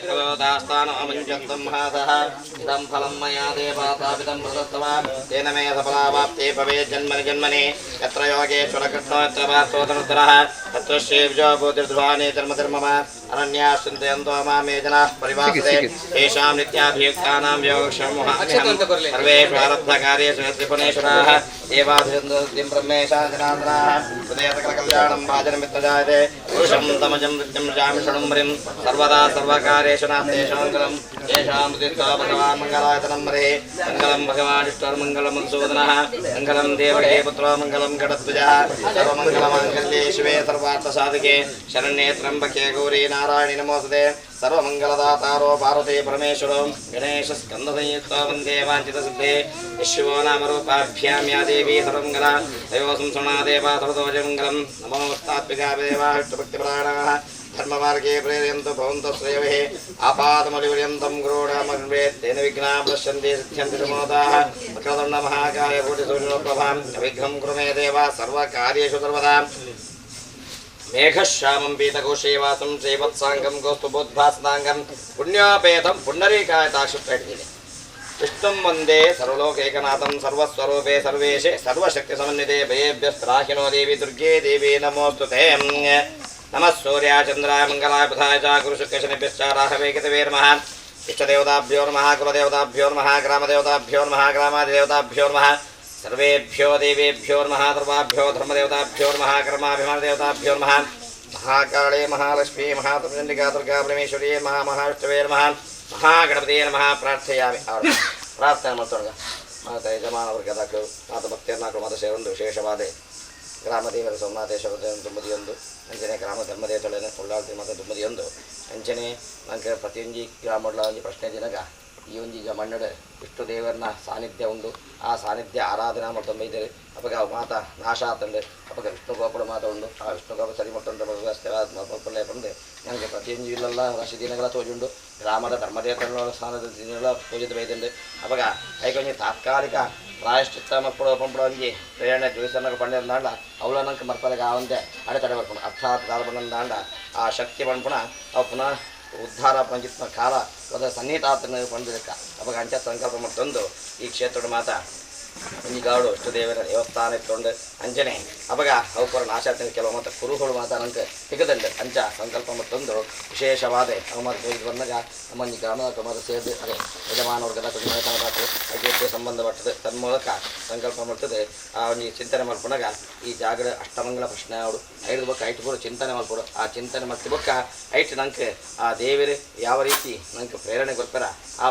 ಪ್ರದೋದಾಸ್ತಾನಮುಂಚಂತಂ ಹಾಸಃ ಇದಂ ಫಲಂ ಮಯಾ ದೇವಾತಾಪಿತಂ ಪ್ರದತ್ತವಾನ್ ತೇನ ಮೇ ಸಫಲಾವಾಪ್ತಿ ಭವೇತ್ ಜನ್ಮನಿ ಜನ್ಮನಿ ಯತ್ರ ಯೋಗೇಶ್ವರ ಕೃಷ್ಣೋ ಯತ್ರ ಪಾರ್ಥೋತನುತ್ತರಃ ತತ್ರ ಶ್ರೀಬ್ಜೋ ಭೂತಿರ್ಧ್ವಾನಿ ಧರ್ಮಧರ್ಮಮ ಅನನ್ಯಾಃ ಚಿಂತಯಂತೋ ಮಾಮೇ ಜನಾಃ ಪರಿವಾಸತೆ ತೇಷಾಂ ನಿತ್ಯಾಭಿಯುಕ್ತಾನಾಂ ಯೋಗಕ್ಷೇಮಮಹಾಮ್ಯಹಂ ಸರ್ವೇಷು ಆರಬ್ಧಕಾರ್ಯೇಷು ತ್ರಿಪುಣೇಶ್ವರಾಃ ದೇವಾಧಿಸಂತೋಸ್ತಿಂ ಬ್ರಹ್ಮೇಶ ಜನಾರ್ದನಾಃ ಹೃದಯಸಕಲಕಲ್ಯಾಣಂ ಭಾಜನಮಿತ್ರಜಾಯತೆ ಪುರುಷಂ ತಮಜಂ ನಿತ್ಯಂ ಜಾಮಿಷಣಂ ಹರಿಂ ಸರ್ವದಾ ಸರ್ವಕಾರ್ಯೇಷು ನಾಸ್ತೇಷಾಂ ತೇಷಾಂ ಹೃದಿಸ್ಥೋ ಭಗವಾನ್ ಮಂಗಲಾಯತನಂ ಹರಿಃ ಮಂಗಲಂ ಭಗವಾನ್ ವಿಷ್ಣುರ್ಮಂಗಲಂ ಮಧುಸೂದನಃ ಮಂಗಲಂ ದೇವಕೀ ಪುತ್ರೋ ಮಂಗಲಂ ಗಡಧ್ವಜಃ ಸರ್ವಮಂಗಲಮಾಂಗಲ್ಯೇ ಶಿವೆ ಸರ್ವಾರ್ಥಸಾಧಕೆ ಶರಣ್ಯೇ ತ್ರ್ಯಂಬಕೆ ಗೌರಿ ನಾರಾಯಣಿ ನಮೋಸ್ತುತೆ ಸರ್ವಮಂಗಲದಾತಾರೋ ಪಾರ್ವತಿ ಪರಮೇಶ್ವರೋ ಗಣೇಶ ಸ್ಕಂದಸಂಯುಕ್ತೋ ವಂದೇ ವಾಂಛಿತಸಿದ್ಧೇ ಶಿವೋ ನಾಮ ರೂಪಾಭ್ಯಾಂ ಯಾ ದೇವಿ ಸರ್ವಮಂಗಲ ದೈವ ಸಂಸೃಣಾ ದೇವಾ ಸರ್ವದೋಜಮಂಗಲಂ ನಮೋಸ್ತಾತ್ವಿಕಾ ದೇವಾ ವಿಷ್ಣುಭಕ್ತಿಪರಾಯಣಾಃ ಧರ್ಮಮಾರ್ಗೇ ಪ್ರೇರಯಂತು ಭವಂತಃ ಶ್ರೇಯಃ ಆಪಾದಮೌಲಿಪರ್ಯಂತಂ ಗುರುಣಾಮನ್ವೇತ್ ತೇನ ವಿಘ್ನಾಃ ಪಶ್ಯಂತಿ ಸಿದ್ಧ್ಯಂತಿ ಸಮೋದಾಃ ವಕ್ರತುಂಡ ಮಹಾಕಾಯ ಕೋಟಿಸೂರ್ಯಪ್ರಭಾಂ ಅವಿಘ್ನಂ ಕುರು ಮೇ ದೇವ ಸರ್ವಕಾರ್ಯೇಷು ಸರ್ವದಾ ಮೇಘಶ್ಯಾಮಂ ಪೀತಕೋಶೇವಾಸಂ ಶ್ರೀವತ್ಸಾಂಗಂ ಕೌಸ್ತುಭೋದ್ಭಾಸದಾಂಗಂ ಪುಣ್ಯೋಪೇತಂ ಪುಂಡರೀಕಾಯತಾಕ್ಷಿಪ್ತ ವಿಷ್ಣುಂ ವಂದೇ ಸರ್ವಲೋಕೈಕನಾಥಂ ಸರ್ವಸ್ವರೂಪೇ ಸರ್ವೇಶೇ ಸರ್ವಶಕ್ತಿಸಮನ್ವಿತೆ ಭಯೇಭ್ಯಸ್ತ್ರಾಹಿನೋ ದೇವಿ ದುರ್ಗೇ ದೇವಿ ನಮೋಸ್ತುತೇ. ನಮಃ ಸೂರ್ಯ ಚಂದ್ರಾಯ ಮಂಗಲಾಯ ಬುಧಾಯ ಚ ಗುರುಶುಕ್ರಶನಿಭ್ಯಶ್ಚ ರಾಹವೇ ಕೇತವೇ ನಮಃ. ಇಷ್ಟದೇವತಾಭ್ಯೋ ನಮಃ, ಕುಲದೇವತಾಭ್ಯೋ ನಮಃ, ಗ್ರಾಮದೇವತಾಭ್ಯೋ ನಮಃ, ಗ್ರಾಮಾದಿದೇವತಾಭ್ಯೋ ನಮಃ, ಸರ್ವೇಭ್ಯೋ ದೇವೇಭ್ಯೋ ನಮಃ, ಸರ್ವಾಭ್ಯೋ ಧರ್ಮದೇವತಾಭ್ಯೋ ನಮಃ, ಕರ್ಮಾಭಿಮಾನದೇವತಾಭ್ಯೋ ನಮಃ, ಮಹಾಕಾಳೇ ಮಹಾಲಕ್ಷ್ಮೀ ಮಹಾತಪಚಂಡಿಕಾ ದುರ್ಗಾ ಪರಮೇಶ್ವರಿ ಮಹಾಮಹಾವಿಷ್ಣವೇ ನಮಃ, ಮಹಾಗಣಪತಿಯೇ ನಮಃ. ಪ್ರಾರ್ಥೆಯಾಮಿ. ಅವರು ಪ್ರಾರ್ಥನೆ ಮಾಡ್ತೊಳಗ ಮಾತ ಯಜಮಾನ ವರ್ಗದಾಕಳು ಮಾತ ಭಕ್ತಿಯನ್ನಾಕಳು ಮಾತ ಸೇರೊಂದು ವಿಶೇಷವಾದ ಗ್ರಾಮದೇವರ ಸೋಮನಾಥೇಶ್ವರ ತುಂಬದಿಯೊಂದು ಅಂಚನೆ ಗ್ರಾಮ ಧರ್ಮದೇವತಳೆನ ಉಳ್ಳಾಳ್ತಿ ಮಾತ ತುಂಬದಿಯೊಂದು ಅಂಚನೆ ನಂಗೆ ಪ್ರತಿಯೊಂಜಿ ಗ್ರಾಮಗಳ ಒಂಜಿ ಪ್ರಶ್ನೆ ದಿನಗ ಈ ಒಂಜಿ ಈಗ ಮಣ್ಣಡು ವಿಷ್ಣು ದೇವರನ್ನ ಸಾನ್ನಿಧ್ಯ ಉಂಡು. ಆ ಸಾನ್ನಿಧ್ಯ ಆರಾಧನಾ ಮಾಡ್ತೊಂಬೈದರೆ ಅಪಗ ಅವು ಮಾತ ನಾಶ ಆತಂಡು ಅಪಗ ವಿಷ್ಣು ಗೋಪುರ ಮಾತ ಉಂಡು. ಆ ವಿಷ್ಣು ಗೋಪುರ ಸರಿ ಮಟ್ಟೊಂದು ವ್ಯವಸ್ಥೆ ಬಂದು ನನಗೆ ಪ್ರತಿಯೊಂದು ಇಲ್ಲೆಲ್ಲ ರಾಶಿ ದಿನಗಳ ತೋಜುಂಡು. ಗ್ರಾಮದ ಧರ್ಮದೇವತನ ಸ್ಥಾನದ ದಿನಗಳ ಪೂಜಿತ ಬೈದುಂಡು. ಅಪಗ ಐಕೊಂಜಿ ತಾತ್ಕಾಲಿಕ ಪ್ರಾಯಶ್ಚಿತ್ತ ಮಕ್ಕಳು ಪಂಪಡ ಒಂಜಿ ಪ್ರೇರಣೆ ಜೋಯಿಸನ್ನಗ ಪಂಡಿರಂದಾಂಡ ಅವಳ ನಂಗೆ ಮರ್ಪಲಗ ಆವಂತೆ ಅಡೆತಡೆ ಬರ್ಪುಣ ಅರ್ಥಾತ್ ದಾದ ಪಂಡಂದಾಂಡ ಆ ಶಕ್ತಿ ಪಂಪುಣ ಅವು ಪುನಃ ಉದ್ಧಾರ ಪಂಚಿತ್ನ ಕಾಲ ಅದರ ಸನ್ನಿಹಿತಾತನ ಪಂಡಿರಕ್ಕ ಅವಾಗ ಅಂಚ ಸಂಕಲ್ಪ ಮತ್ತೊಂದು ಈ ಕ್ಷೇತ್ರದ ಮಾತ ಒಂಜಿಗಾಡು ಅಷ್ಟುದೇವರ ದೇವಸ್ಥಾನ ಇತ್ತೊಂಡು ಅಂಜನೆ ಅವಾಗ ಅವು ನಾಶ ಕೆಲವು ಮತ್ತು ಕುರುಹುಗಳು ಮಾತ ನಂಗೆ ಸಿಗದಂಡು ಅಂಚ ಸಂಕಲ್ಪ ಮತ್ತೊಂದು ವಿಶೇಷವಾದ ಅವು ಮಾತು ಪೂಜೆ ಬಂದಾಗ ನಮ್ಮ ಒಂಜಿ ಗ್ರಾಮದ ಮಾತು ಸೇರಿದು ಅದೇ ಯಜಮಾನ ವರ್ಗದ ಅದೇ ಸಂಬಂಧಪಟ್ಟது ತನ್ಮೂಲಕ ಸಂಕಲ್ಪ ಮಾಡ್ತದೆ. ಆ ಒಂಜಿ ಚಿಂತನೆ ಮಲ್ಪುನಾಗ ಈ ಜಾಗಡ ಅಷ್ಟಮಂಗಲ ಪ್ರಶ್ನೆ ಅವಡು ಐದು ಬೊಕ್ಕ ಐಟು ಪೂರ ಚಿಂತನೆ ಮಲ್ಪಡು. ಆ ಚಿಂತನೆ ಮಲ್ತಿ ಬೊಕ್ಕ ಐಟು ನಂಗೆ ಆ ದೇವರು ಯಾವ ರೀತಿ ನಂಗೆ ಪ್ರೇರಣೆ ಕೊಡ್ತಾರ ಆ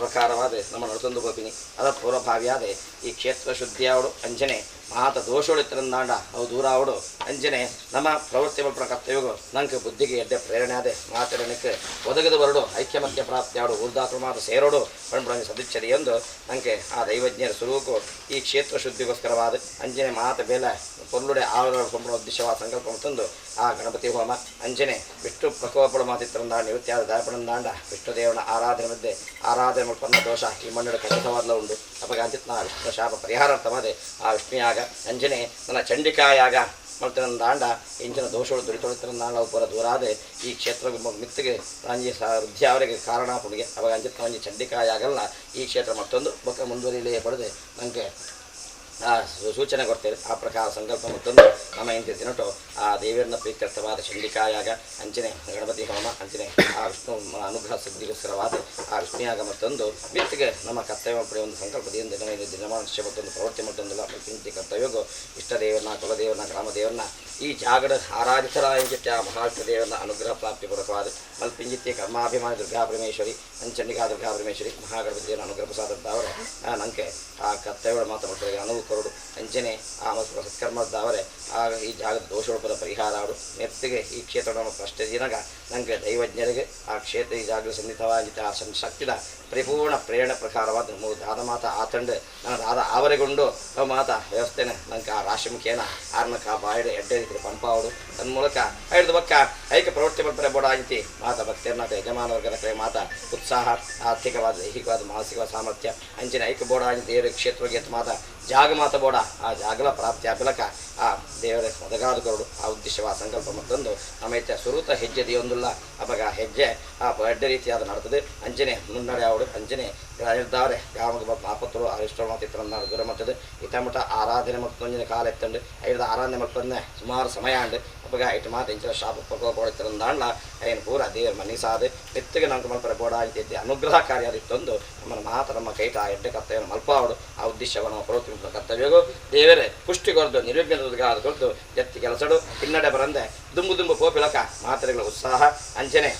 ಪ್ರಕಾರವಾದ ನಮ್ಮ ನಡ್ತೊಂದು ಹೋಗ್ತೀನಿ. ಅದ ಪೂರ್ವಭಾವಿಯಾದ ಈ ಕ್ಷೇತ್ರ ಶುದ್ಧಿಯಾವಡು ಅಂಜನೆ ಮಾತ ದೋಷಗಳು ಇತ್ತರಂದಾಂಡ ಅವು ದೂರ ಆವಡು ಅಂಜನೆ ನಮ್ಮ ಪ್ರವೃತ್ತಿ ಮಲ್ಪುನ ಕರ್ತವ್ಯಗಳು ನಂಗೆ ಬುದ್ಧಿಗೆ ಎಡ್ಡೆ ಪ್ರೇರಣೆ ಆದೆ ಮಾತರಣಕ್ಕೆ ಒದಗದು ಬರಡು ಐಕ್ಯಮತ್ಯ ಪ್ರಾಪ್ತಿಯಾಡು ಊರ್ಧಾತ್ಮ ಮಾತು ಸೇರೋಡು ಪಂಪುಣ ಸದಿಚ್ಛದೆ ಎಂದು ನಂಗೆ ಆ ದೈವಜ್ಞರ ಸ್ವರೂಪು ಈ ಕ್ಷೇತ್ರ ಶುದ್ಧಿಗೋಸ್ಕರವಾದ ಅಂಜನೆ ಮಾತ ಬೇಲೆ ಪೊರ್ಲುಡೆ ಆವರ ಪಂಪುಣ ಉದ್ದೇಶವಾದ ಸಂಕಲ್ಪ ತಂದು ಆ ಗಣಪತಿ ಹೋಮ ಅಂಜನೆ ವಿಷ್ಣು ಪ್ರಕೋಪಡು ಮಾತಿತ್ತರಂದಾಂಡ ನಿವೃತ್ತಿಯಾದ ದಾಯಪಣಂದಾಂಡ ವಿಷ್ಣುದೇವನ ಆರಾಧನೆ ಮಧ್ಯೆ ಆರಾಧನೆ ಮಲ್ಪನ್ನ ದೋಷ ಈ ಮಣ್ಣು ಖಂಡಿತವಾದಲ ಉಂಡು. ಅಪಗ ಅಂಚಿತ್ನ ವಿಷ್ಣು ಶಾಪ ಪರಿಹಾರಾರ್ಥವಾದ ಆ ವಿಷ್ಣುಯಾಗ ಅಂಜನೆ ನನ್ನ ಚಂಡಿಕಾಯಾಗ ಮಲ್ತನಂದಾಂಡ ಇಂಚಿನ ದೋಷಗಳು ದುರಿತೊಳಿತರಂದಾಂಡ ಅವು ಪೂರ ದೂರಾದ ಈ ಕ್ಷೇತ್ರ ಮಿತ್ತಿಗೆ ಅಂಜಿ ವೃದ್ಧಿ ಅವರಿಗೆ ಕಾರಣ ಪುಣಿಗೆ ಅವಾಗ ಅಂಜಿತ್ನ ಒಂಜಿ ಚಂಡಿಕಾಯಾಗಲ್ಲ ಈ ಕ್ಷೇತ್ರ ಮತ್ತೊಂದು ಬೊಕ್ಕ ಮುಂದುವರಿಲೇ ಪಡೆದು ನನಗೆ ಆ ಸೂಚನೆ ಕೊಡ್ತೇವೆ. ಆ ಪ್ರಕಾರ ಸಂಕಲ್ಪ ಮತ್ತೊಂದು ನಮ್ಮ ಇಂತಿ ದಿನಟು ಆ ದೇವಿಯರನ್ನ ಪ್ರೀತ್ಯರ್ಥವಾದ ಚಂಡಿಕಾಯಾಗ ಅಂಚನೆ ಗಣಪತಿ ಹೋಮ ಅಂಚನೆ ಆ ವಿಷ್ಣು ಅನುಗ್ರಹ ಸಿದ್ಧಿಗೋಸ್ಕರವಾದ ಆ ವಿಷ್ಣುಯಾಗ ಮತ್ತೊಂದು ಮಿತ್ತಿಗೆ ನಮ್ಮ ಕರ್ತವ್ಯ ಪಡೆಯುವ ಒಂದು ಸಂಕಲ್ಪದಿಂದ ನಮ್ಮ ಇದು ದಿನಮಾನ ಮತ್ತೊಂದು ಪ್ರವೃತ್ತಿ ಮತ್ತೊಂದಿಲ್ಲ ಪ್ರತಿನಿತ್ಯ ಕರ್ತವ್ಯಗೂ ಇಷ್ಟದೇವರನ್ನ ಕುಲದೇವರನ್ನ ಗ್ರಾಮದೇವರನ್ನ ಈ ಜಾಗಡ ಆರಾಧಿತರಾಯ ಆ ಮಹಾವಿಷ್ಣು ದೇವರನ್ನ ಅನುಗ್ರಹ ಪ್ರಾಪ್ತಿ ಪೂರ್ವಕವಾದ ಮಲ್ಪಿಂಜಿತ್ಯ ಕರ್ಮಾಭಿಮಾನಿ ದುರ್ಗಾ ಪರಮೇಶ್ವರಿ ಅಂಚಂಡಿಕಾ ದುರ್ಗಾ ಪರಮೇಶ್ವರಿ ಮಹಾಗಣಪತಿ ದೇವರ ಅನುಗ್ರಹ ಪ್ರಸಾದದ್ದಾವರೆ ನನಗೆ ಆ ಕರ್ತವ್ಯಗಳ ಮಾತು ಮಕ್ಕಳಿಗೆ ಅನುವು ಕೊರಡು ಅಂಚನೆ ಆ ಮತ್ತು ಸತ್ಕರ್ಮದ್ದಾವರೆ ಆ ಈ ಜಾಗದ ದೋಷೋಪದ ಪರಿಹಾರ ಆಡು ಮೆತ್ತಿಗೆ ಈ ಕ್ಷೇತ್ರ ಪ್ರಶ್ನೆ ದಿನಗ ನನಗೆ ದೈವಜ್ಞರಿಗೆ ಆ ಕ್ಷೇತ್ರ ಈ ಜಾಗದ ಸನ್ನಿಹಿತವಾಗಿದ್ದ ಆ ಶಕ್ತಿದ ಪರಿಪೂರ್ಣ ಪ್ರೇರಣೆ ಪ್ರಕಾರವಾದ ಮೂರು ದಾದ ಮಾತ ಆತಂಡು ನನ್ನ ದಾದ ಆವರೆಗೊಂಡು ಅವು ಮಾತ ವ್ಯವಸ್ಥೆನ ನಂಗೆ ಆ ರಾಶಿಮುಖೇನ ಆರ್ನಕ ಬಾಯಿಡು ಎಡ್ಡೆ ರೀತಿ ಪಂಪಾವಡು ತನ್ಮೂಲಕ ಐದು ಬಕ್ಕ ಐಕ ಪ್ರವೃತ್ತಿ ಮಲ್ಪರೆ ಬೋಡಾಂತಿ ಮಾತ ಭಕ್ತರ್ನಾಥ ಯಜಮಾನ ವರ್ಗದ ಮಾತ ಉತ್ಸಾಹ ಆರ್ಥಿಕವಾದ ದೈಹಿಕವಾದ ಮಾನಸಿಕವಾದ ಸಾಮರ್ಥ್ಯ ಅಂಚಿನ ಐಕ ಬೋಡಾಂತಿ ದೇವರ ಕ್ಷೇತ್ರಕ್ಕೆ ಮಾತ ಜಾಗ ಮಾತ ಬೋಡ ಆ ಜಾಗಲ ಪ್ರಾಪ್ತಿ ಅಬಿಲಕ ಆ ದೇವರ ಒದಗಾದ ಕೊರಡು ಆ ಉದ್ದೇಶವ ಸಂಕಲ್ಪ ಮತ್ತೊಂದು ನಮೈತೆ ಸುರುತ ಹೆಜ್ಜೆ ದೇವೊಂದುಲ್ಲ ಅಪಗ ಹೆಜ್ಜೆ ಆ ಎಡ್ಡೆ ರೀತಿಯಾದ ನಡ್ತದೆ ಅಂಚನೆ ಮುನ್ನಡೆ ಅವಡು ಅಂಚನೆ ನಿರ್ಧಾರೆ ಯಾವಾಗ ಪಾಪತ್ರು ಅರಿಷ್ಟರು ಮತ್ತು ಇತರ ಗುರು ಮತ್ತದು ಇತಮಟ ಆರಾಧನೆ ಮತ್ತು ಒಂಜಿನ ಕಾಲ ಎತ್ತಂಡು ಐದ ಆರಾಧನೆ ಮಲ್ಪಂದೆ ಸುಮಾರು ಸಮಯ ಅಂಡು ಅಪಗ ಇಟ್ಟು ಮಾತು ಇಂಚಿನ ಶಾಪ ಪ್ರಕೋಪ ಏನು ಪೂರ ದೇವರ ಮನೀಸಾದ ಮೆತ್ತಗೆ ನಂಗೆ ಮಲ್ಪರೆ ಬೋಡ ಇದ್ದೆ ಅನುಗ್ರಹ ಕಾರ್ಯ ಇತ್ತೊಂದು ನಮ್ಮನ್ನು ಮಾತ್ರ ನಮ್ಮ ಕೈಟ ಆ ಎಡ್ಡೆ ಕರ್ತವ್ಯವನ್ನು ಮಲ್ಪಾವಡು ಆ ಉದ್ದೇಶವನ್ನು ಪ್ರವೃತ್ತಿ ಕರ್ತವ್ಯಗೂ ದೇವರೇ ಪುಷ್ಟಿ ಕೊರದು ನಿರ್ವಿಘ್ನ ಕೊರದು ಎತ್ತಿ ಕೆಲಸಡು ಹಿನ್ನಡೆ ಬರಂದೆ ದುಂಬು ದುಂಬು ಕೋಪಿಲಕ ಮಾತ್ರೆಗಳ ಉತ್ಸಾಹ ಅಂಚನೆ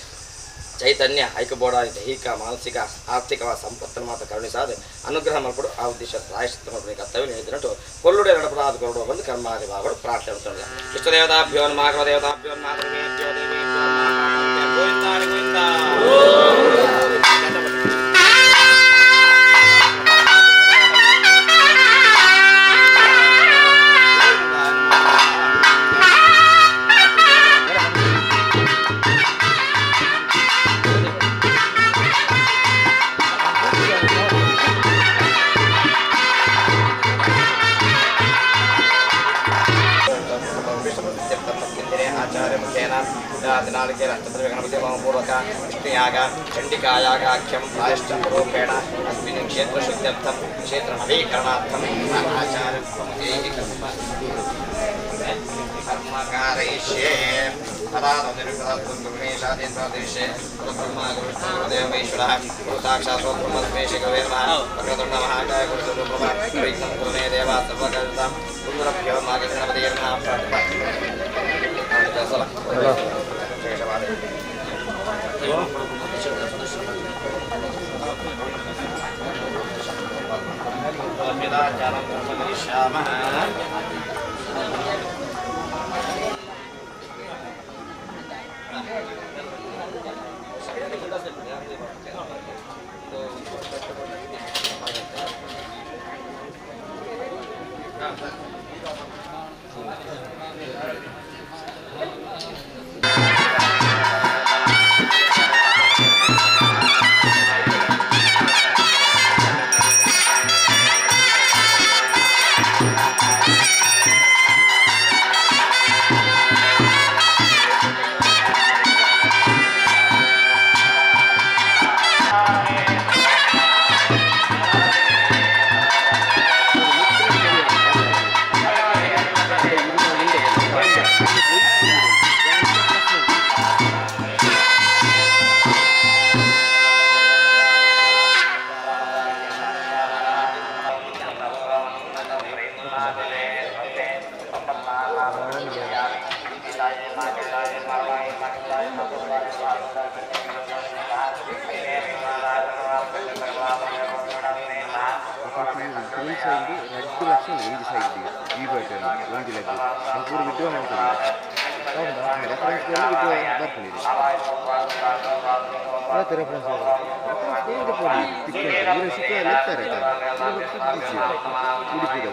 ಚೈತನ್ಯ ಐಕಬೋಡ ದೈಹಿಕ ಮಾನಸಿಕ ಆರ್ಥಿಕವಾದ ಸಂಪತ್ತನ್ನು ಮಾತ್ರ ಕರುಣಿಸಾದ ಅನುಗ್ರಹ ಮಲ್ಪಡು ಆ ಉದ್ದೇಶ ಪ್ರಾಯಶ್ಚಿತ್ತ ಮಲ್ಪಡಿ ಕರ್ತವ್ಯ ನೀಡಿದನಟು ಕೊಲ್ಲುಡೆ ನಡಪಡಾದ ಕೊರಡು ಬಂದು ಕರ್ಮಾದಿ ಭಾಗಗಳು ಪ್ರಾರ್ಥನೆ ಮಾಡ್ತಾರೆ. ಇಷ್ಟದೇವತಾಭ್ಯೋ ನಮಃ, ದೇವತಾಭ್ಯೋ ನಮಃ, ದೇವೇಭ್ಯೋ ದೇವೇಭ್ಯೋ ನಮಃ. ಗೋವಿಂದ ಗೋವಿಂದ. ಗಣಪತಿ ಪೂರ್ವಕ ವಿಷ್ಣುಯಾಗ ಚಂಡಿಕಾಯಾಗಾಖ್ಯಂ ಪ್ರಾಯಶ್ಚಿತ್ತರೂಪೇಣ ಅಸ್ಮಿನ್ ಕ್ಷೇತ್ರಶುದ್ಧ್ಯರ್ಥಂ ಕ್ಷೇತ್ರ ನವೀಕರಣಾರ್ಥಂ ಆಚಾರ್ಯ ಕರ್ಮ ಕರ್ಮಕಾರಯಿಷ್ಯೆ ತದಾನುನಿರುಪದಾತ್ಮಗಣೇಶಾದೇಂದ್ರಾದೇಶೆ ಬ್ರಹ್ಮ ಗುರು ದೇವೇಶ್ವರಃ ಗುರು ಸಾಕ್ಷಾತ್ ಬ್ರಹ್ಮಸ್ಮೇಶ ಗುರುವೇ ನಮಃ ವಕ್ರತುಂಡ ಮಹಾಕಾಯ ಗುರು ಪ್ರಭಾ ವಿಘ್ನಂ ಗುರುಮೇ ದೇವ ಸರ್ವಕರ್ತಾಂ ಗುರುಭ್ಯೋ ಮಾಗಣಪತಯೇ ನಮಃ. ಕರ್ಮ ರಡ್ಡು ಲಕ್ಷ ಒಂಜಿ ಸೈಡ್ ಈ ಬಟನ್ ಒಂಜಿ ಲಕ್ಷ ಪೂರ ವಿಡ್ರಾ ಮಾಡ್ತದೆ ರೆಫರೆನ್ಸ್ ವಿಡ್ರಾ ಬರ್ಪುಂಡು ಆತ ರೆಫರೆನ್ಸ್ ರೆಫರೆನ್ಸ್ ಬೇರೆ ಪೋಲಿ ತಿಕ್ಕುಂಡು ಈರ ಸಿಕ್ಕ ಲೆತ್ತಾರೆ ಉಡುಪಿದ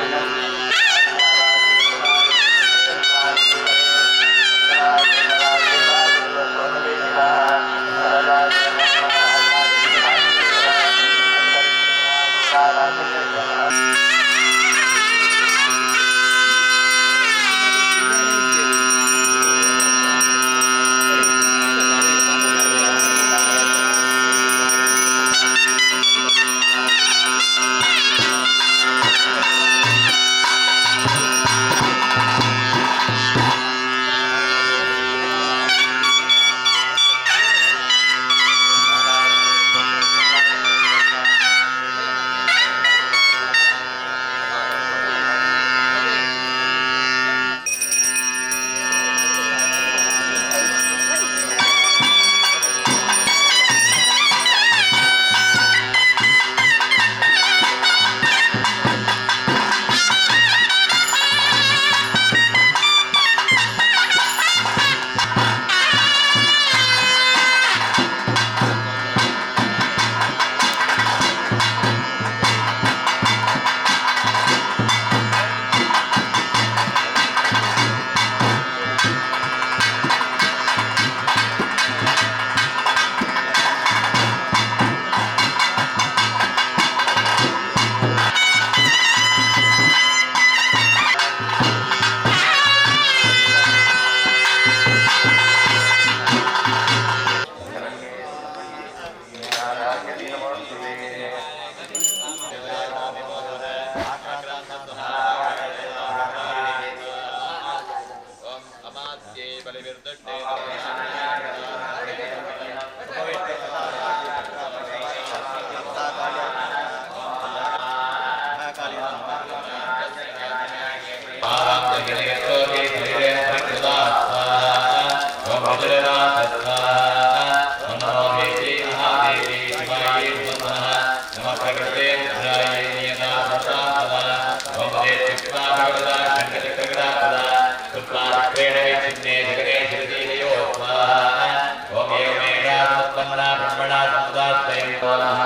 Thank you.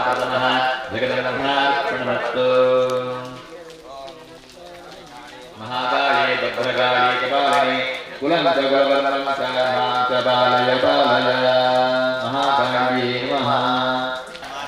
ಪ್ರಥಮಃ ಜಗದಗಣಾರ್ಪಣಮಸ್ತು. ಮಹಾಕಾಳಿ ಭದ್ರಕಾಳಿ ಕಪಾಲಿನಿ ಕುಲಂತ ಕುಲವರ್ಣಂ ಚ ಮಾಂ ಚ ಬಾಲಯ ಬಾಲಯ ಮಹಾಕಾಳಿಯೇ ನಮಃ. ಆ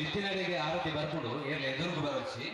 ಇತ್ತಿನಡೆಗೆ ಆರತಿ ಬರ್ಪುಂಡು ಏರ್ಲ ಎದುರುಗು ಬರೊಚ್ಚಿ.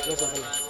Thank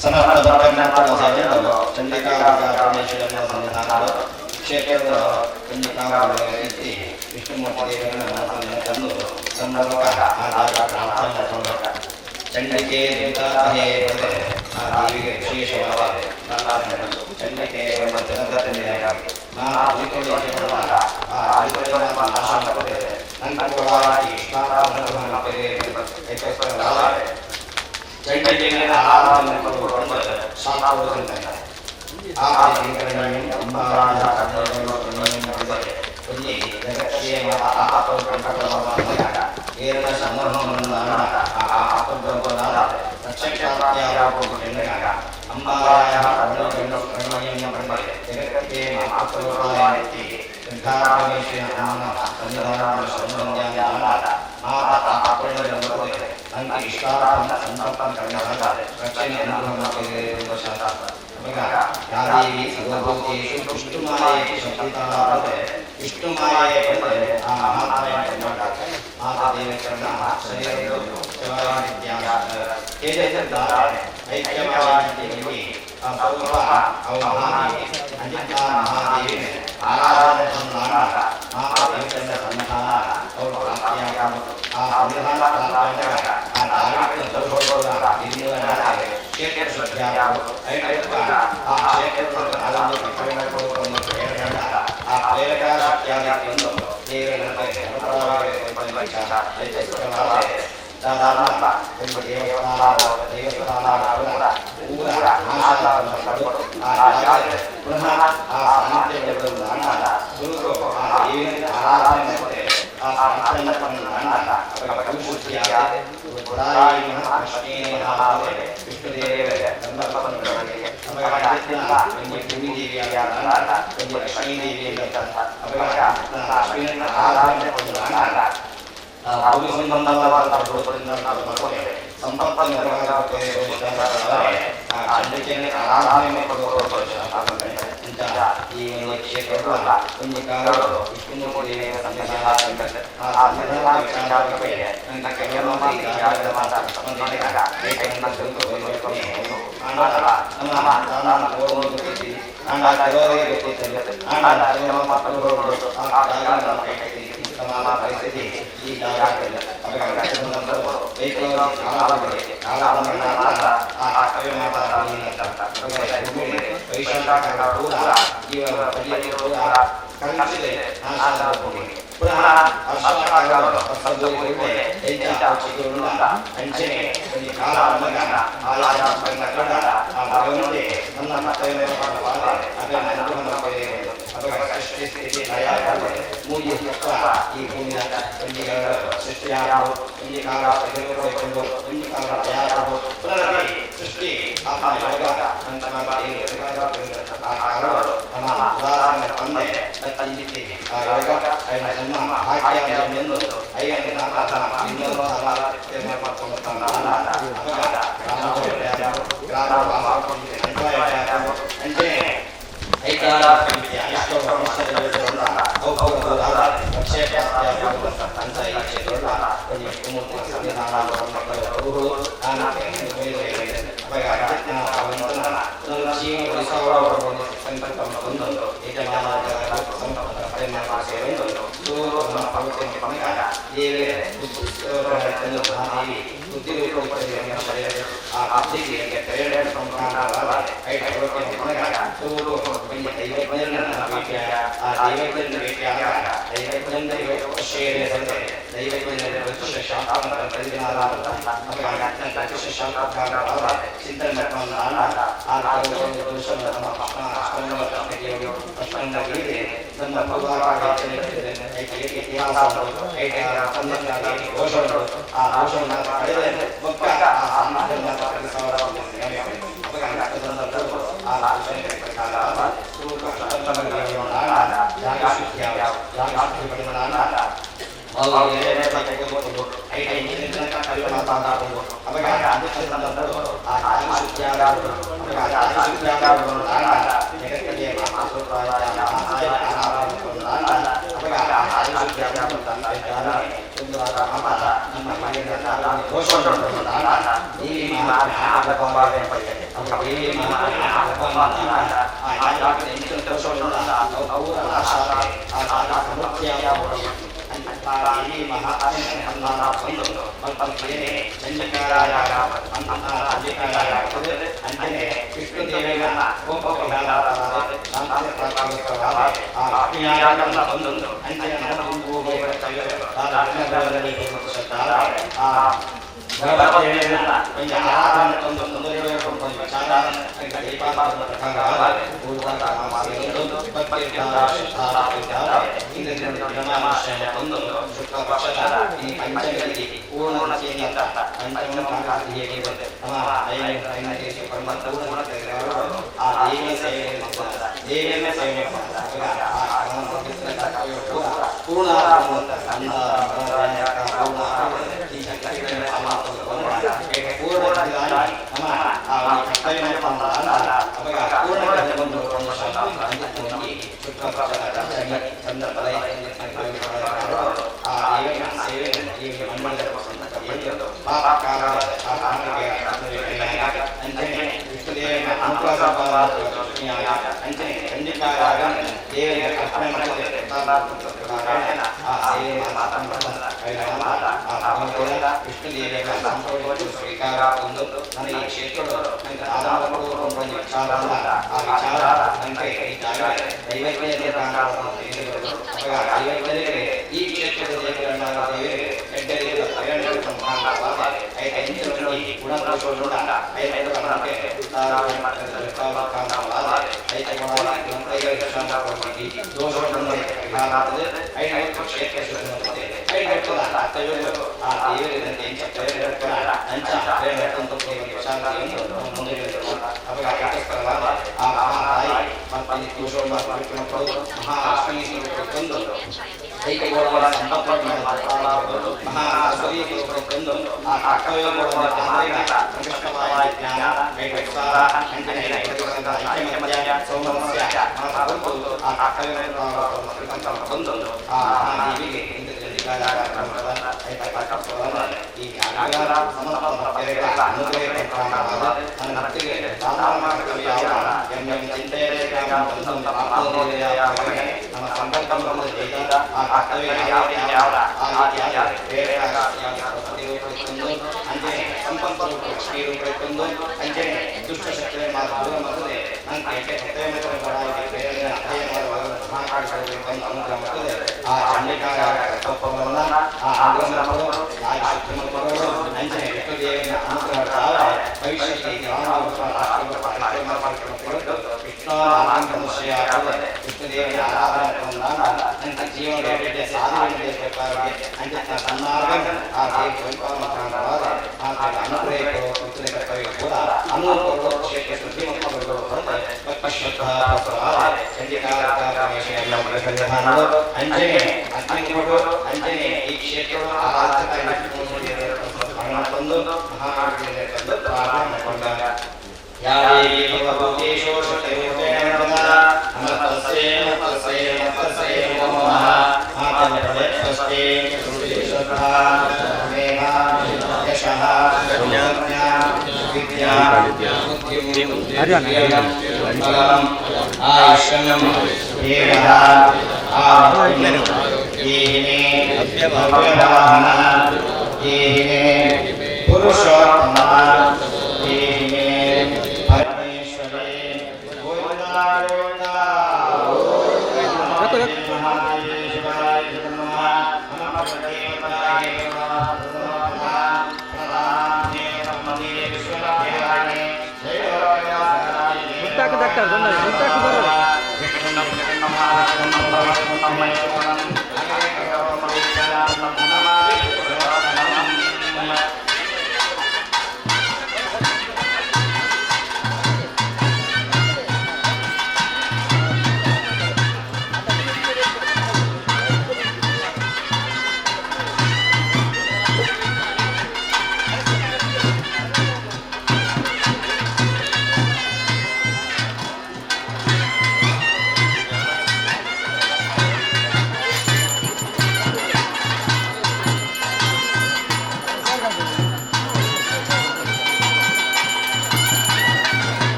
ಸಮಸ್ತ ಭಕ್ತಜ್ಞಾತನ ಸೇವೆಯನ್ನು ಚಂಡಿಕಾ ಪರಮೇಶ್ವರನ ಸನ್ನಿಧಾನದ ಕ್ಷೇತ್ರದ ಚಂಡಿಕಾ ವಿಷ್ಣುಮೂರ್ತಿ ದೇವರನ್ನ ಮನಸ್ಸನ್ನು ತಂದು ಸಂದರ್ಭ ಆ ಜಾಗ ಪ್ರಾರ್ಥನೆ ಮಾಡಿಕೊಂಡು ಚಂಡಿಕೆ ದುರಿತಾಪಹೇ ಆ ದೇವಿಗೆ ವಿಶೇಷವಾದ ಚಂಡಿಕೆ ಎಂಬ ಜನಪ್ರತಿನಿಧಿಯಾಗಿ ಆ ದುರಿತಗಳ ಆ ದುರಿತಗಳ ನಾಶ ಮಾಡುತ್ತದೆ. ನಂತರವಾಗಿ ಚಂಡಿಕೆಯ ಆರಾಧನೆ ಶಾಸ್ತ್ರ ಯಾದೇವಿ ಸರ್ವಭೂತೇಷು ವಿಷ್ಣುಮಾಯೇ ಶಬ್ದಿತಾಪದೆ ವಿಷ್ಣುಮಾಯೇ ಪಂದೆ ಆ ಮಹಾತಾಯ ಮಾತಾ ದೇವಕರಣ ಶರೀರವು ತೇಜಸ್ಸಿದ್ದಾರೆ ಐಕ್ಯಮಾಯೇ ಆ ಸರ್ವ ಅವು ಮಹಾದೇವಿ ಅಂಜಿತ ಮಹಾದೇವಿ ಆರಾಧನೆ ಮಾತಾ ದೇವಕರಣ ಸನ್ನಿಧಾನ ಅವರು ಪ್ರಾಪ್ತಿಯಾಗ ಆ ಸನ್ನಿಧಾನ ಪ್ರಾಪ್ತಿಯಾಗ ಆ ಧಾರ್ಮಿಕ ದೋಷಗಳ ನಿರ್ಮೂಲನೆ ಕ್ಷೇತ್ರ ಶುದ್ಧಿಯಾಗ ಆ ಕ್ಷೇತ್ರದ ಆ ಪ್ರೇರಕ ಶಕ್ತಿಯಾದ ಆ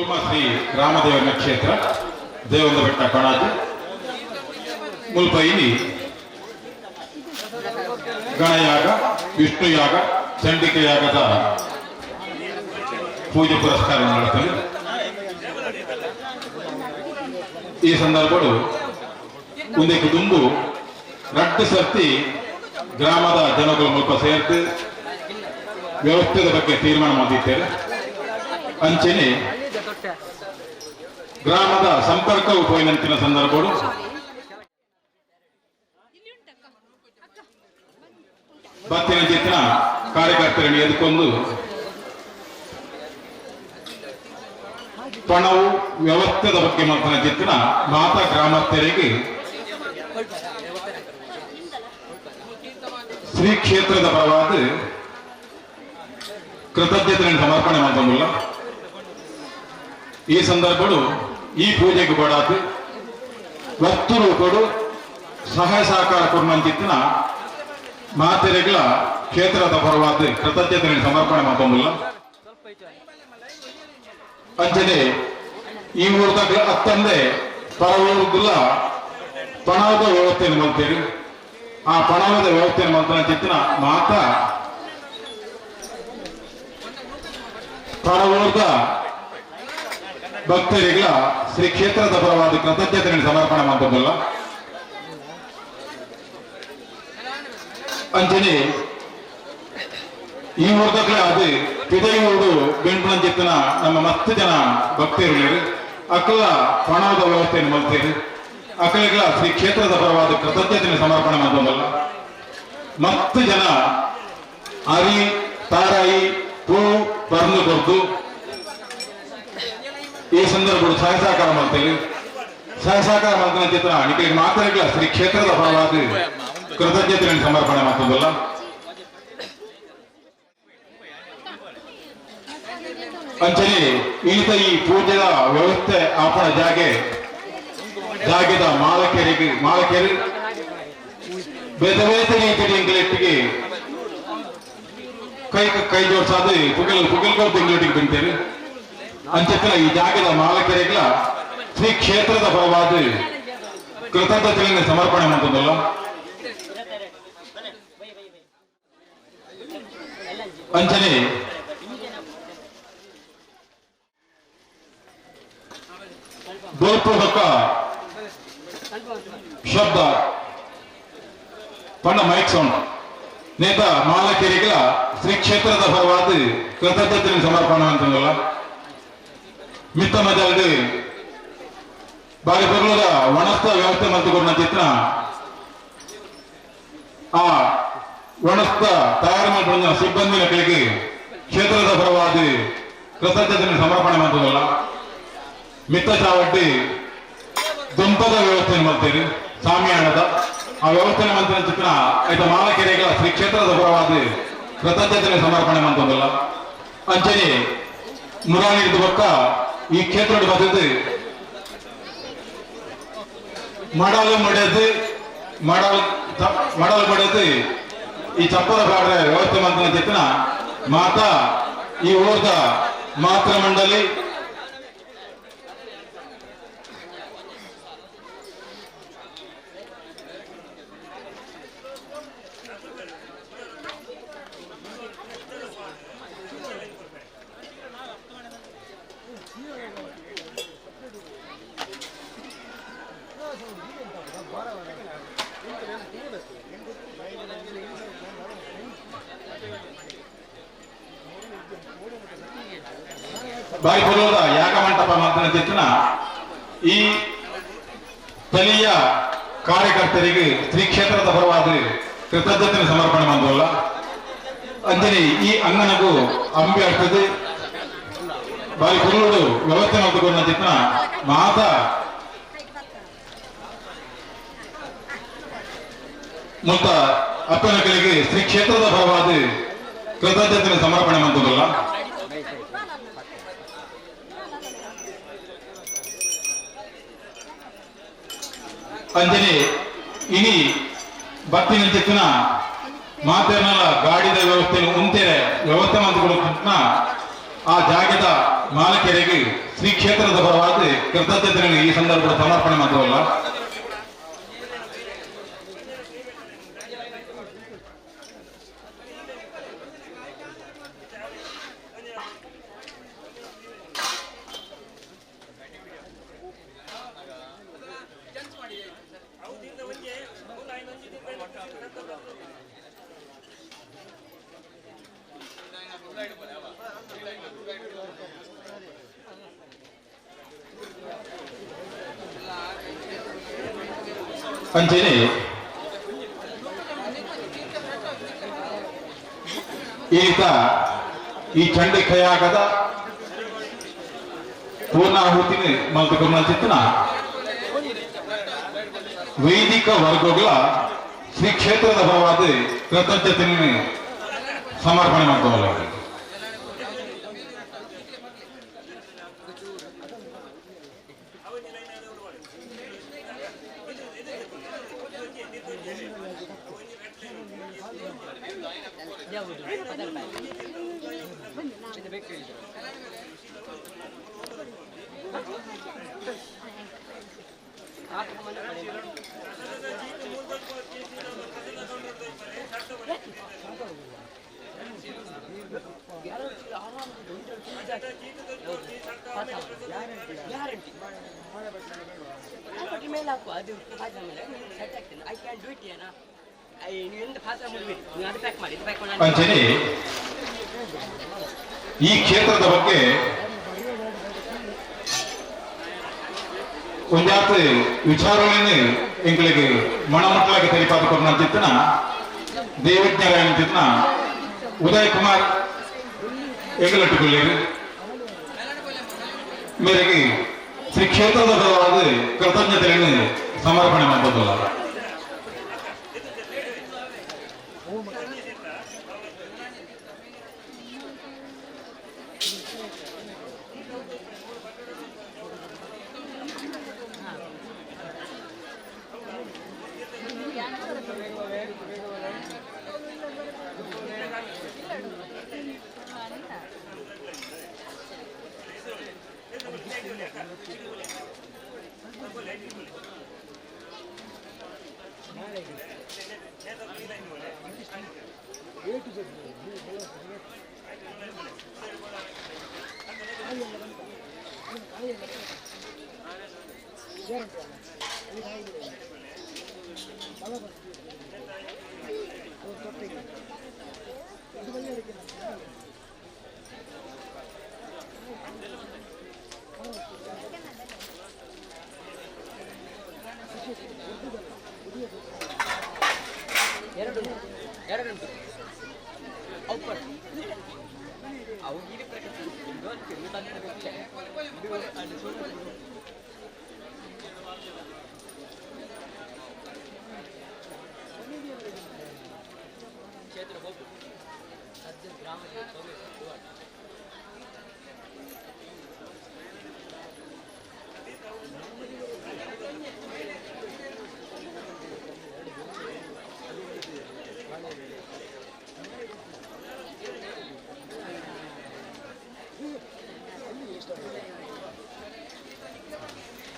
ಬೋಲ್ಮ ಶ್ರೀ ರಾಮದೇವನ ಕ್ಷೇತ್ರ ದೇವಂದ ಬೆಟ್ಟ ಕಣಾಜು ಮುಲ್ಪೈನಿ ಗಣಯಾಗ ವಿಷ್ಣುಯಾಗ ಚಂಡಿಕೆಯಾಗದ ಪೂಜೆ ಪುರಸ್ಕಾರ ನಡೆಸಲು ಈ ಸಂದರ್ಭಡು ಒಂದಕ್ಕೆ ದುಂಬು ರಡ್ಡು ಸರ್ತಿ ಗ್ರಾಮದ ಜನಗಳು ಮುಲ್ಪ ಸೇರ್ತು ವ್ಯವಸ್ಥೆದ ಬಗ್ಗೆ ತೀರ್ಮಾನ ಮಾಡಿದ್ದೇವೆ. ಅಂಚನೆ ಗ್ರಾಮದ ಸಂಪರ್ಕವು ಪೋಯಿನಂತಿನ ಸಂದರ್ಭಗಳು ಬತ್ತಿನ ಚಿತ್ರ ಕಾರ್ಯಕರ್ತರನ್ನು ಎದುಕೊಂಡು ಪಣವು ವ್ಯವಸ್ಥೆದ ಬಗ್ಗೆ ಮಾತನ ಚಿತ್ರ ಮಾತಾ ಗ್ರಾಮಸ್ಥರಿಗೆ ಶ್ರೀ ಕ್ಷೇತ್ರದ ಪರವಾದ ಕೃತಜ್ಞತೆಯನ್ನು ಸಮರ್ಪಣೆ ಮಾಡ್ತಂದಿಲ್ಲ. ಈ ಸಂದರ್ಭಡು ಈ ಪೂಜೆಗೆ ಬಡಾತು ವಸ್ತು ರೂಪಡು ಸಹಾಯ ಸಹಕಾರ ಕೊಡುವಂತಿತ್ತಿನ ಮಾತೆರೆಗಳ ಕ್ಷೇತ್ರದ ಪರವಾದ ಕೃತಜ್ಞತೆಯನ್ನು ಸಮರ್ಪಣೆ ಮಾಡ್ತಂದಿಲ್ಲ. ಅಂಚನೆ ಈ ಊರದ ಅತ್ತಂದೆ ಪರ ಊರುಗುಲ್ಲ ಪಣವದ ವ್ಯವಸ್ಥೆಯನ್ನು ಮಾಡ್ತೀರಿ. ಆ ಪಣವದ ವ್ಯವಸ್ಥೆಯನ್ನು ಮಾಡ್ತಾನೆ ಚಿತ್ತಿನ ಮಾತಾ ಪರವೂರ್ದ ಭಕ್ತರಿಗಳ ಶ್ರೀ ಕ್ಷೇತ್ರದ ಪರವಾದ ಕೃತಜ್ಞತೆಯನ್ನು ಸಮರ್ಪಣೆ ಮಾಡ್ತದಲ್ಲ. ಅಂಚನೆ ಈ ಊರ್ದಕ್ಲೆ ಅದು ಪಿದೈಯೂರು ಬೆಂಪುಣಂಚಿತ್ತನ ನಮ್ಮ ಮಸ್ತ್ ಜನ ಭಕ್ತರು ಅಕ್ಕಲ ಪಣವದ ವ್ಯವಸ್ಥೆಯನ್ನು ಮಾಡ್ತೀರಿ. ಅಕ್ಕಲಿಗಳ ಶ್ರೀ ಕ್ಷೇತ್ರದ ಪರವಾದ ಕೃತಜ್ಞತೆಯನ್ನು ಸಮರ್ಪಣೆ ಮಾಡ್ತದಲ್ಲ. ಮಸ್ತ್ ಜನ ಅರಿ ತಾರಾಯಿ ಪೂ ಬರ್ದು ಕೊಡ್ತು ಈ ಸಂದರ್ಭಗಳು ಸಹಾಯ ಸಹಕಾರ ಮಾಡ್ತೇವೆ. ಸಹಾಯ ಸಹಕಾರ ಮಾಡ್ತಾನೆ ಚಿತ್ರ ನಿಮಗೆ ಮಾತ್ರ ಶ್ರೀ ಕ್ಷೇತ್ರದ ಪರವಾದ ಕೃತಜ್ಞತೆಯನ್ನು ಸಮರ್ಪಣೆ ಮಾಡ್ತದಲ್ಲ. ಅಂಚನೆ ಈತ ಈ ಪೂಜೆಯ ವ್ಯವಸ್ಥೆ ಆಪಣ ಜಾಗೆ ಜಾಗೆದ ಮಾಲಕರಿಗೆ ಮಾಲಕರು ಬೇರೆ ಬೇರೆ ರೀತಿಯ ಇಂಗ್ಲೆಟ್ಟಿಗೆ ಕೈ ಕೈ ಜೋಡಿಸಾದ ಪುಗಲ್ ಪುಗಲ್ಗಳು ಬೆಂಗಳೂರಿಗೆ ಬಂತೇವೆ. ಅಂಚೆತ್ತಲ ಈ ಜಾಗದ ಮಾಲಕರಿಗಳ ಶ್ರೀ ಕ್ಷೇತ್ರದ ಪರವಾದ ಕೃತಜ್ಞತೆಯನ್ನು ಸಮರ್ಪಣೆ ಮಾಡ್ತದಲ್ಲ. ಅಂಚನೆ ಬೊಕ್ಕ ಶಬ್ದ ಪಂಡ ಮೈಕ್ ಸೌಂಡ್ ನೇತ ಮಾಲಕರಿಗಳ ಶ್ರೀ ಕ್ಷೇತ್ರದ ಪರವಾದ ಕೃತಜ್ಞತೆಯನ್ನು ಸಮರ್ಪಣೆ ಅಂತಂದಲ್ಲ. ಮಿತ್ತ ಮಜಲ್ಡ್ ಬಾರಿ ಪರ್ಲದ ವನಸ್ಥ ವ್ಯವಸ್ಥೆ ಮಲ್ತುಕೊಂಡ ಚಿತ್ರ ಆ ವನಸ್ಥ ತಯಾರು ಮಾಡಿಕೊಂಡ ಸಿಬ್ಬಂದಿನ ಕೈಗೆ ಕ್ಷೇತ್ರದ ಪರವಾದ ಕೃತಜ್ಞತೆಯನ್ನು ಸಮರ್ಪಣೆ ಮಾಡ್ತದಲ್ಲ. ಮಿತ್ತ ಚಾವಟ್ಟಿ ದುಂಪದ ವ್ಯವಸ್ಥೆಯನ್ನು ಮಾಡ್ತೀರಿ ಸಾಮಿಯಾಣದ ಆ ವ್ಯವಸ್ಥೆ ಮಂತ್ರ ಚಿತ್ರ ಆಯ್ತ ಮಾಲಕೆರೆಗಳ ಶ್ರೀ ಕ್ಷೇತ್ರದ ಪರವಾದ ಕೃತಜ್ಞತೆಯನ್ನು ಸಮರ್ಪಣೆ ಮಾಡ್ತದಲ್ಲ. ಅಂಚನೆ ಮುರಾಣಿದ ಬೊಕ್ಕ ಈ ಕ್ಷೇತ್ರದ ಬದಲು ಮಡಲು ಮಡೆದು ಮಡಲು ಮಡಲು ಮಡೆದು ಈ ಚಪ್ಪರ ಪಾಡ್ರೆ ವ್ಯವಸ್ಥೆ ಮಂತ್ರ ಚಿತ್ರ ಮಾತಾ ಈ ಊರ್ದ ಮಾತೃ ಮಂಡಳಿ ಬಾರಿ ಪುರೋದ ಯಾಗಮಂಟಪ ಮಾತನ ಚಿತ್ರಣ ಈ ಸ್ಥಳೀಯ ಕಾರ್ಯಕರ್ತರಿಗೆ ಶ್ರೀ ಕ್ಷೇತ್ರದ ಪರವಾದ ಕೃತಜ್ಞತೆ ಸಮರ್ಪಣೆ ಮಾಡೋಲ್ಲ. ಅಂಜನಿ ಈ ಅಂಗನಗೂ ಅಂಬಿ ಆಗ್ತದೆ ಬಾರಿ ಪುರೋಡು ವ್ಯವಸ್ಥೆ ಮಾಡಿಕೊಂಡ ಚಿತ್ರಣ ಮಾತಾ ಮುತ್ತ ಅಪ್ಪನಗಳಿಗೆ ಶ್ರೀ ಕ್ಷೇತ್ರದ ಪರವಾದ ಕೃತಜ್ಞತೆ ಸಮರ್ಪಣೆ ಮಾಡೋಲ್ಲ. ಅಂಜನೆ ಇನಿ ಬತ್ತಿನ ಚಿತ್ತಿನ ಮಾತೇನಲ್ಲ ಗಾಡಿದ ವ್ಯವಸ್ಥೆ ಉಂತೆರೆ ವ್ಯವಸ್ಥೆ ಮಾಡಿಕೊಳ್ಳುತ್ತ ಆ ಜಾಗದ ಮಾಲಕೆರೆಗೆ ಶ್ರೀ ಕ್ಷೇತ್ರದ ಪರವಾದ ಕೃತಜ್ಞತೆಯನ್ನು ಈ ಸಂದರ್ಭದ ಸಮರ್ಪಣೆ ಮಾತ್ರವಲ್ಲ. ಅಂಚೆನೆ ಈತ ಈ ಚಂಡಿ ಕೈಯಾಗದ ಪೂರ್ಣಾಹುತಿನ ಮಲ್ತುಕೊರ್ನ ಚಿತ್ತನ ವೈದಿಕ ವರ್ಗಗಳ ಶ್ರೀ ಕ್ಷೇತ್ರದ ಪರವಾದ ಕೃತಜ್ಞತೆಯನ್ನು ಸಮರ್ಪಣೆ ಮಾಡ್ಕೊಳ್ಳಲಾಗಿದೆ. ಅಂಚನೆ ಈ ಕ್ಷೇತ್ರದ ಬಗ್ಗೆ ಒಂಜಾತ್ ವಿಚಾರಗಳನ್ನು ಎಂಗಳಿಗೆ ಮಣಮಕ್ಕಳಿಗೆ ತೆರಿಪಾದ ಕೊರ್ನ ಚಿತ್ತನ ದೇವಜ್ಞರಾಯಣ ಚಿತ್ತನ ಉದಯ್ ಕುಮಾರ್ ಎಂಗಳಟ್ಟುಕೊಳ್ಳೇರು ಮೇರೆಗೆ ಶ್ರೀ ಕ್ಷೇತ್ರದ ಪರವಾದ ಕೃತಜ್ಞತೆಯನ್ನು ಸಮರ್ಪಣೆ ಮಾಡಬಹುದಲ್ಲ.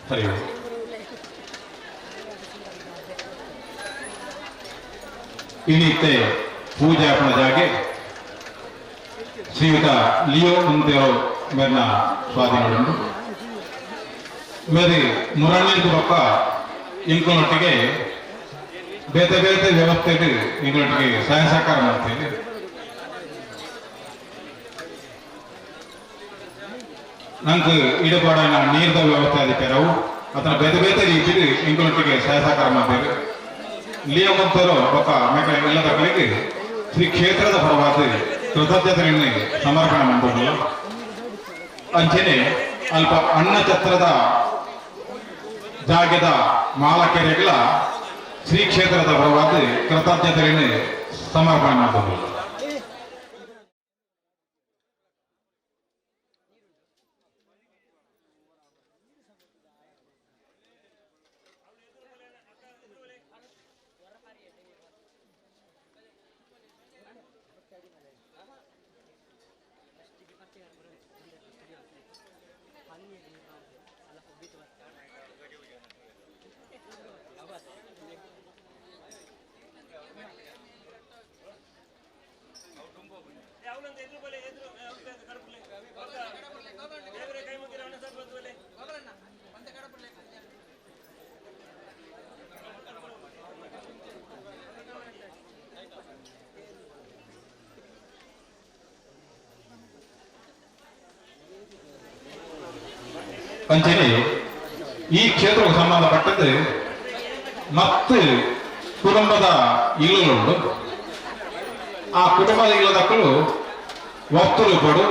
ಸರಿ, ಇನ್ನಿತ್ತೆ ಪೂಜೆ ಅಪ್ಪನ ಜಾಗೆ ಶ್ರೀಯುತ ಲಿಯೋ ಮುಂತೆಯೋ ಮೇರ್ನ ಸ್ವಾಧೀನವುಂಟು. ಮೇರಿ ಮುರಳ್ಳಿದ ಪಕ್ಕ ಇಂಕುನೊಟ್ಟಿಗೆ ಬೇತೆ ಬೇತೆ ವ್ಯವಸ್ಥೆಗೆ ಇಂಗಳೊಟ್ಟಿಗೆ ಸಹಾಯ ಸಹಕಾರ ಮಾಡ್ತೇವೆ. ನಂಗೆ ಇಡಪಾಡಿನ ನೀರ್ದ ವ್ಯವಸ್ಥೆ ಅದಕ್ಕೆ ಅದನ್ನ ಬೇತೆ ಬೇತೆ ರೀತಿಯಲ್ಲಿ ಇಂಗಳೊಟ್ಟಿಗೆ ಸಹಾಯ ಸಹಕಾರ ಮಾಡ್ತೇವೆ. ಲಿಯೋ ಮುಂತೇರೋ ಪಕ್ಕ ಮೇಕ ಎಲ್ಲದ ಕಡೆಗೆ ಶ್ರೀ ಕ್ಷೇತ್ರದ ಪರವಾದ ಕೃತಜ್ಞತೆಯನ್ನು ಸಮರ್ಪಣೆ ಮಾಡಬಹುದು. ಅಂಚೆನೆ ಅಲ್ಪ ಅನ್ನಛತ್ರದ ಜಾಗದ ಮಾಲಕೆರೆಗಳ ಶ್ರೀ ಕ್ಷೇತ್ರದ ಪರವಾದ ಕೃತಜ್ಞತೆಯನ್ನು ಸಮರ್ಪಣೆ ಮಾಡಬಹುದು. ಅಂಚನೆ ಈ ಕ್ಷೇತ್ರಕ್ಕೆ ಸಂಬಂಧಪಟ್ಟದ್ದು ಮತ್ತು ಕುಟುಂಬದ ಇಲ್ಲುಂಡು. ಆ ಕುಟುಂಬದ ಇಲ್ಲದಕ್ಕಲು ವಸ್ತು ರೂಪಡು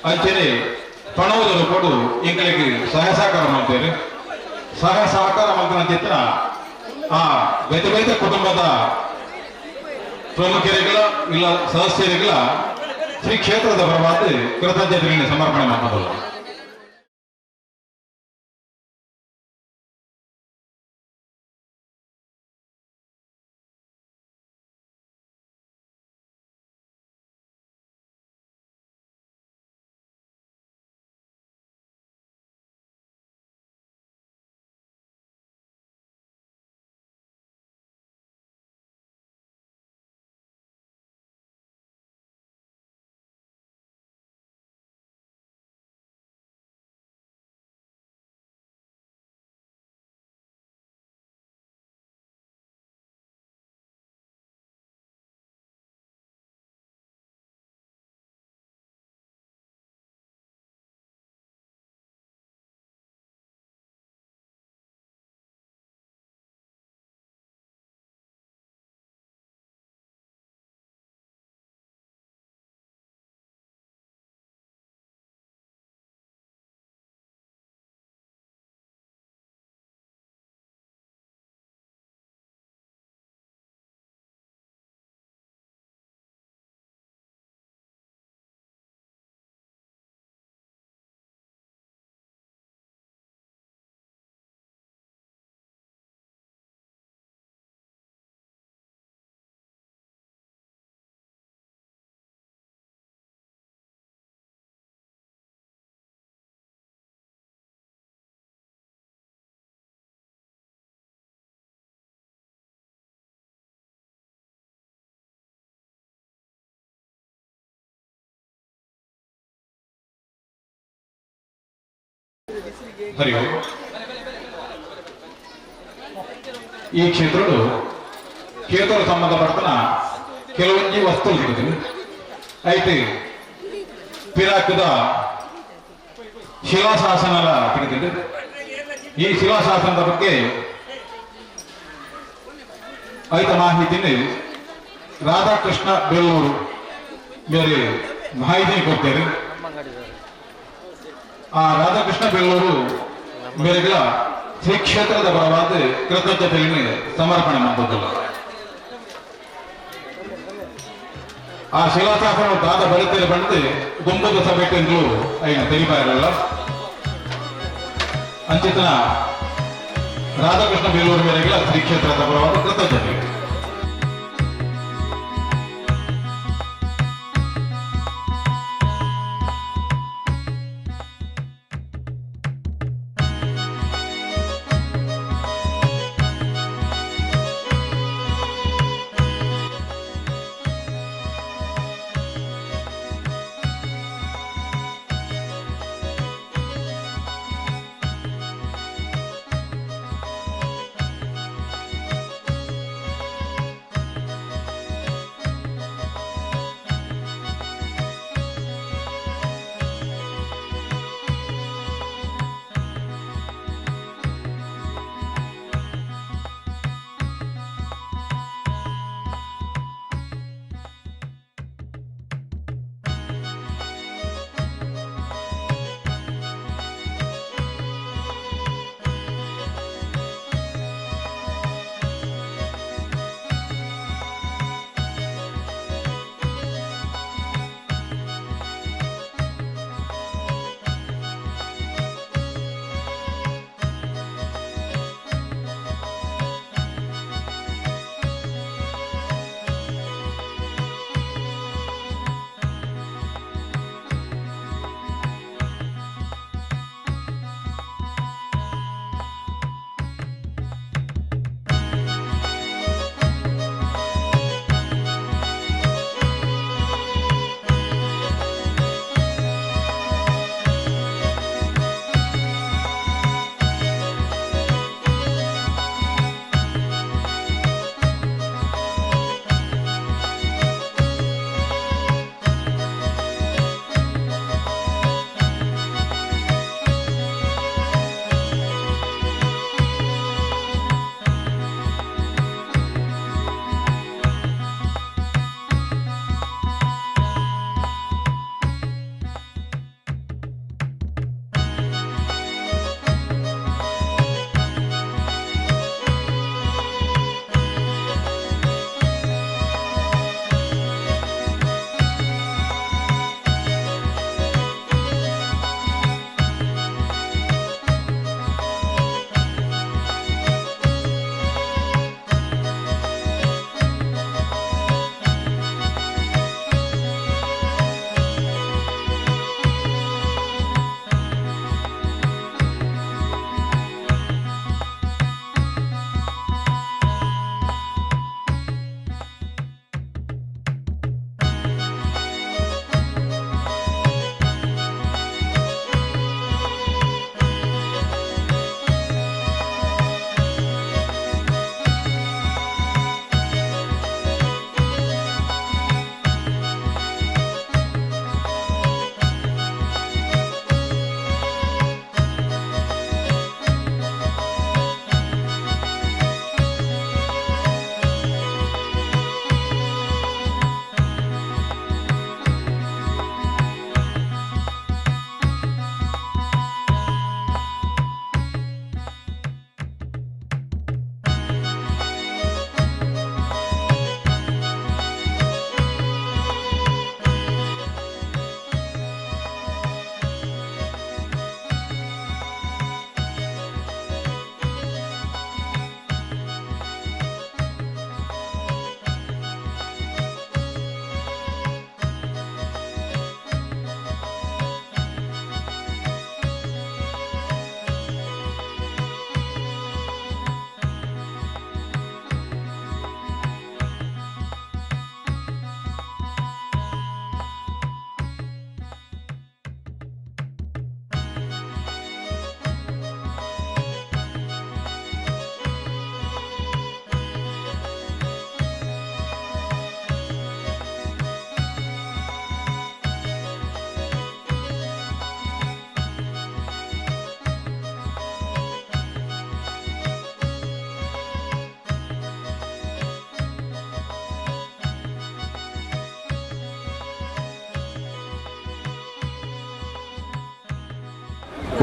ಅಂಚನೆ ಪಣವದ ರೂಪಡು ಎಂಗಳಿಗೆ ಸಹಾಯ ಸಹಕಾರ ಮಾಡ್ತೇವೆ. ಸಹಾಯ ಸಹಕಾರ ಮಾಡ್ತಾನೆ ಚಿತ್ರ ಆ ಬೇತೆ ಬೇತೆ ಕುಟುಂಬದ ಪ್ರಮುಖರಿಗಳ ಇಲ್ಲ ಸದಸ್ಯರಿಗಳ ಶ್ರೀ ಕ್ಷೇತ್ರದ ಪರವಾದ ಕೃತಜ್ಞತೆಗಳನ್ನು ಸಮರ್ಪಣೆ ಮಾಡಬಹುದು. ಹರಿ ಓಂ. ಈ ಕ್ಷೇತ್ರಡು ಕ್ಷೇತ್ರ ಸಂಬಂಧಪಟ್ಟನ ಕೆಲವೊಂದು ವಸ್ತು ಸಿಗುತ್ತದೆ. అయితే ಪಿರಾಕದ ಶಿಲಾಶಾಸನ ಸಿಗುತ್ತದೆ. ಈ ಶಿಲಾಶಾಸನದ ಬಗ್ಗೆ ಐತ ಮಾಹಿತಿని ರಾಧಾಕೃಷ್ಣ ಬೇಲೂರು ಬೇರೆ ಮಾಹಿತಿ ಕೊಡ್ತಾರೆ. ಆ ರಾಧಾಕೃಷ್ಣ ಬೇಲೂರು ಮೇರೆಗಳ ಶ್ರೀ ಕ್ಷೇತ್ರದ ಪರವಾದ ಕೃತಜ್ಞತೆಯನ್ನು ಸಮರ್ಪಣೆ ಮಾಡುವುದಿಲ್ಲ. ಆ ಶಿಲಾಶಾಸನ ದಾದ ಬರುತ್ತೇನೆ ಬಂದು ಗುಂಬದ ಸಭೆಗೆಂದು ಐನ ತಿಳಿಬಾರಲ್ಲ. ಅಂಚಿತನ ರಾಧಾಕೃಷ್ಣ ಬೇಲೂರು ಮೇರೆಗಳ ಶ್ರೀ ಕ್ಷೇತ್ರದ ಪರವಾದ ಕೃತಜ್ಞತೆ.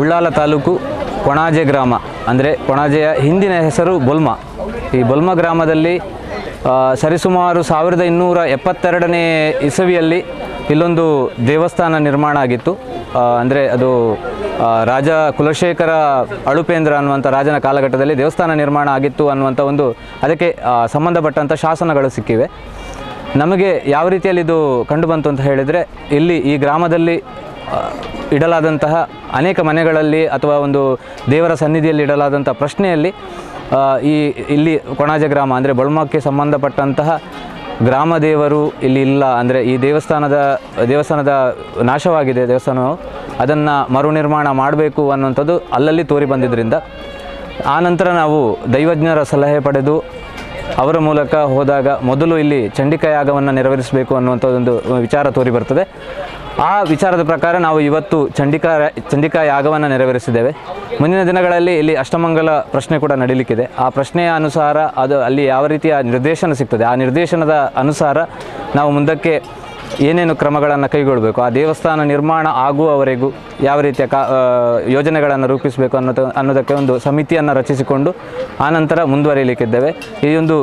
ಉಳ್ಳಾಲ ತಾಲೂಕು ಕೊಣಾಜೆ ಗ್ರಾಮ, ಅಂದರೆ ಕೊಣಾಜೆಯ ಹಿಂದಿನ ಹೆಸರು ಬೊಲ್ಮ. ಈ ಬೊಲ್ಮ ಗ್ರಾಮದಲ್ಲಿ ಸರಿಸುಮಾರು 1272ನೇ ಇಸವಿಯಲ್ಲಿ ಇಲ್ಲೊಂದು ದೇವಸ್ಥಾನ ನಿರ್ಮಾಣ ಆಗಿತ್ತು. ಅಂದರೆ ಅದು ರಾಜ ಕುಲಶೇಖರ ಅಳುಪೇಂದ್ರ ಅನ್ನುವಂಥ ರಾಜನ ಕಾಲಘಟ್ಟದಲ್ಲಿ ದೇವಸ್ಥಾನ ನಿರ್ಮಾಣ ಆಗಿತ್ತು ಅನ್ನುವಂಥ ಒಂದು ಅದಕ್ಕೆ ಸಂಬಂಧಪಟ್ಟಂಥ ಶಾಸನಗಳು ಸಿಕ್ಕಿವೆ. ನಮಗೆ ಯಾವ ರೀತಿಯಲ್ಲಿ ಇದು ಕಂಡುಬಂತು ಅಂತ ಹೇಳಿದರೆ, ಇಲ್ಲಿ ಈ ಗ್ರಾಮದಲ್ಲಿ ಇಡಲಾದಂತಹ ಅನೇಕ ಮನೆಗಳಲ್ಲಿ ಅಥವಾ ಒಂದು ದೇವರ ಸನ್ನಿಧಿಯಲ್ಲಿ ಇಡಲಾದಂಥ ಪ್ರಶ್ನೆಯಲ್ಲಿ ಈ ಇಲ್ಲಿ ಕೊಣಾಜೆ ಗ್ರಾಮ ಅಂದರೆ ಬೊಲ್ಮಕ್ಕೆ ಸಂಬಂಧಪಟ್ಟಂತಹ ಗ್ರಾಮದೇವರು ಇಲ್ಲಿ ಇಲ್ಲ, ಅಂದರೆ ಈ ದೇವಸ್ಥಾನದ ನಾಶವಾಗಿದೆ ದೇವಸ್ಥಾನವು, ಅದನ್ನು ಮರುನಿರ್ಮಾಣ ಮಾಡಬೇಕು ಅನ್ನುವಂಥದ್ದು ಅಲ್ಲಲ್ಲಿ ತೋರಿ ಬಂದಿದ್ದರಿಂದ ಆ ನಂತರ ನಾವು ದೈವಜ್ಞರ ಸಲಹೆ ಪಡೆದು ಅವರ ಮೂಲಕ ಹೋದಾಗ ಮೊದಲು ಇಲ್ಲಿ ಚಂಡಿಕಾ ಯಾಗವನ್ನು ನೆರವೇರಿಸಬೇಕು ಅನ್ನುವಂಥದ್ದೊಂದು ವಿಚಾರ ತೋರಿ ಬರ್ತದೆ. ಆ ವಿಚಾರದ ಪ್ರಕಾರ ನಾವು ಇವತ್ತು ಚಂಡಿಕಾ ಯಾಗವನ್ನು ನೆರವೇರಿಸಿದ್ದೇವೆ. ಮುಂದಿನ ದಿನಗಳಲ್ಲಿ ಇಲ್ಲಿ ಅಷ್ಟಮಂಗಲ ಪ್ರಶ್ನೆ ಕೂಡ ನಡೀಲಿಕ್ಕಿದೆ. ಆ ಪ್ರಶ್ನೆಯ ಅನುಸಾರ ಅದು ಅಲ್ಲಿ ಯಾವ ರೀತಿಯ ನಿರ್ದೇಶನ ಸಿಗ್ತದೆ, ಆ ನಿರ್ದೇಶನದ ಅನುಸಾರ ನಾವು ಮುಂದಕ್ಕೆ ಏನೇನು ಕ್ರಮಗಳನ್ನು ಕೈಗೊಳ್ಳಬೇಕು, ಆ ದೇವಸ್ಥಾನ ನಿರ್ಮಾಣ ಆಗುವವರೆಗೂ ಯಾವ ರೀತಿಯ ಯೋಜನೆಗಳನ್ನು ರೂಪಿಸಬೇಕು ಅನ್ನೋದಕ್ಕೆ ಒಂದು ಸಮಿತಿಯನ್ನು ರಚಿಸಿಕೊಂಡು ಆನಂತರ ಮುಂದುವರಿಯಲಿಕ್ಕಿದ್ದೇವೆ. ಈ ಒಂದು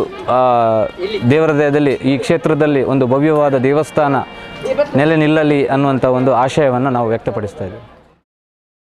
ದೇವರ ದೇಹದಲ್ಲಿ ಈ ಕ್ಷೇತ್ರದಲ್ಲಿ ಒಂದು ಭವ್ಯವಾದ ದೇವಸ್ಥಾನ ನೆಲೆ ನಿಲ್ಲಲಿ ಅನ್ನುವಂಥ ಒಂದು ಆಶಯವನ್ನು ನಾವು ವ್ಯಕ್ತಪಡಿಸ್ತಾ ಇದ್ದೇವೆ.